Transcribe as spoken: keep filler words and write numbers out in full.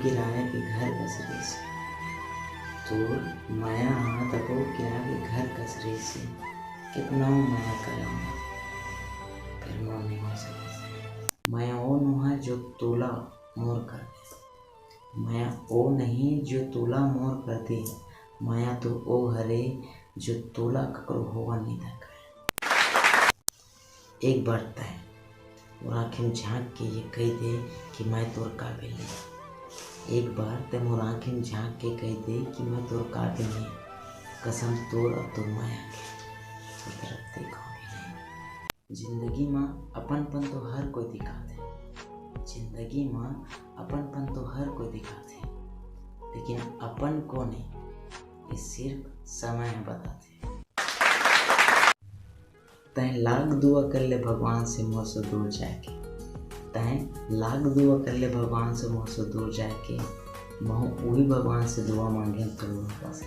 किराया के घर कस रहिसे। तोर मया ह तको किराया के घर कस रहिसे। कितना मया करंव, फिर मोर नहीं हो सके। मया ओ नोहय जो तोला मोर कर दे। मया ओ नहीं जो तोला मोर कर दे। मया तो ओ हरे जो तोला ककरो होवा नहीं धकाय। एक बार तैं मोर आँखी में झांक के ये कह दे कि मैं तोर काबिल नहीं। एक बार तैं मोर आँखी में झांक के कह दे कि मैं तोर काबिल नहीं। कसम तोर और तोर मया के, तोर तरफ देखो भी नहीं। जिंदगी में अपनपन तो हर कोई दिखाथे, जिंदगी में अपनपन तो हर कोई दिखाथे, लेकिन अपन कोन ए, ये सिर्फ समय ह बताथे। तैं लाख दुआ कर ले भगवान से मोर से दूर जाके, तैं लाख दुआ कर ले भगवान से मोर से दूर जाके, महूं उही भगवान से दुआ मांगे करूँ बस।